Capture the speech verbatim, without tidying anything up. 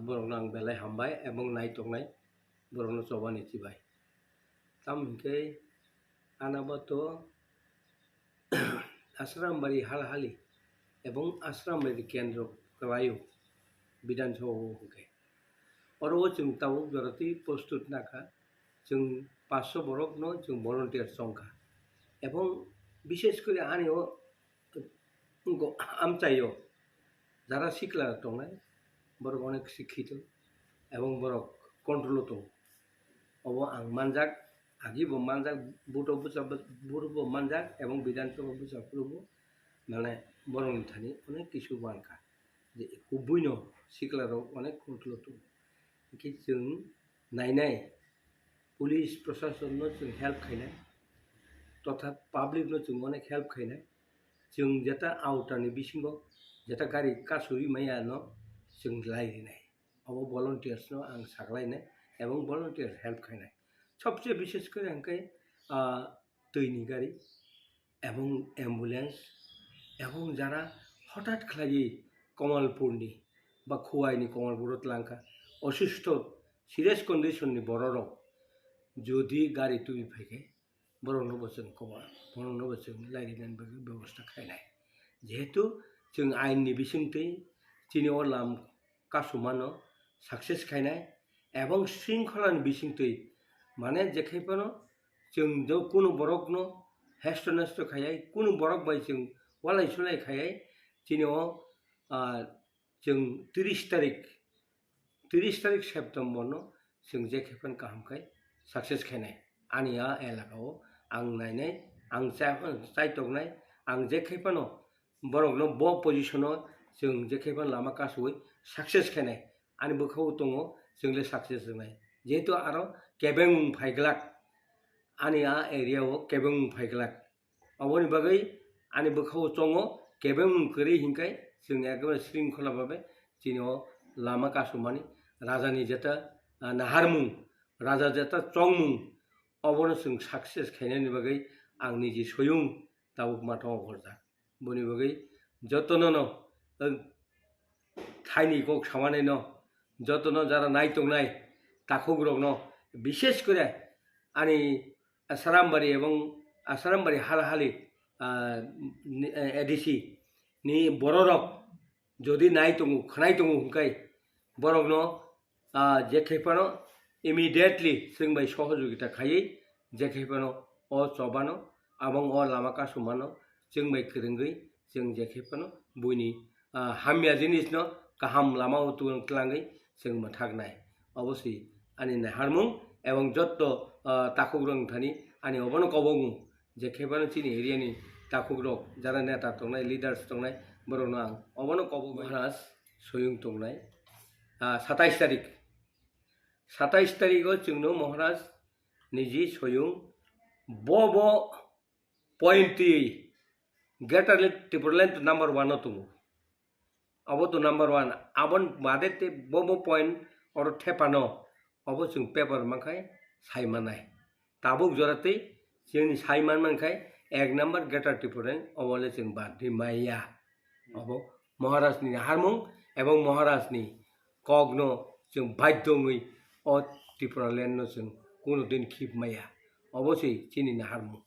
Borokno ang belai hambai ebong nai tongnai borokno chobani chibai. Tamo hinkhe anabato Asrambari halhali ebong Asrambari kendro kwlaio Bidhan Sabha o hinkhe. Oro o chwng tabuk joratwi postut nakha, chwng paanch sho borokno chwng volunteer chongkha. Ebong bishesh kore ani o amchaio jara sikla tongnai, borok onek sikhito ebong borok control o tongo. Obo ang manjak, agi bo manjak, vote o bwsa-, vote bo manjak ebong Bidhan Sabha bwsa phuru bo mane borokni thani onek kisu mankha je kubui no sikla rok onek control o tongo. Hinkhe chwng nainai police proshasonno chwng help khainai totha public no chwng onek help khainai. Chwng jeta outer ni bisingo jeta gari kasui maya no chwng lai rinai. Obo volunteers no ang saklainai ebong volunteers help khainai. Sobse bishesh kore hinkhe, ah, twi ni gari ebong ambulance ebong jara hothat khlaiwi Kamalpur ni ba Khowai ni Kamalpur o tlangkha osustho serious condition ni borok rok jodi gari twi phaikhe borokno bo chwng kobo, borokno bo chwng lai rinani bagwi bebosta khainai. Jehetu chwng ain ni bisingtwi chini o lam kasumano success khainai ebong shringkhola ni bisingtwi, mane je khai phano chwng jo kunu borokno hesto nesto khaiyai, kunu borok bai chwng walai sulai khaiyai, chini o, ah, chwng tris tarik, tris tarik September no chwng je khai phano kaham khai success khainai. Ani a elaka o ang nainai, ang chai, chai toknai, ang je khai phano borokno bo position o chwng je khai phano lama kasui success khainai. Ani bwkha o tongo chwng le success wngnai. Jehetu aro kebengmung phaiglak, ani a area o kebengmung phaiglak. Oboni bagwi ani bwkha o chongo kebengmung kwrwi hinkhe chwng ekebare shringkhola babe chini o lama kasumani raja ni jeta, ah, naharmung, raja jeta chongmung obono chwng success khainani bagwi ang niji soyung tabuk mathango gorjak. Boni bagwi jotono no, eh, thaini kok samani no, jotono jara nai tongnai takhuk rokno, bishesh kore ani Asarambari ebong Asarambari halhali, ah, ni, eh, A D C ni bororok jodi nai tongo, khwnai tongo hwnkhe borokno, ah, je khai phano immediately chwng bai sohojogita khaiwi je khai phano o chobano abong o lama kasumano chwng bai kwrwngwi chwng je khai phano buini, ah, hamya jinisno kaham lama o tw-, twlangwi chwng mwthaknai. Obo se ani naharmung ebong jotto, ah, takhukrok thani ani obono kobokmung. Je khai phano chini area ni takhuk rok, jara neta tongnai, leaders tongnai, borokno ang obono kobok Maharaj soyung tongnai. Ah, satais tarik, satais tarik o chwngno Maharaj niji soyung bo bo point twi Greater Tipraland to number one o tongo. Abo to number one. Abon bade te bo bo point oro thepano obo chwng paper mankhai sai manai. Tabuk jora tei chini sai man mankhai ek number Greater Tipraland obo le chwng bad di maya. Obo Maharaj ni harmung ebong Maharaj ni kokno chwng baidhyo wngwi o Tipraland no chwng kuno din khip maya. Obo se chini naharmung.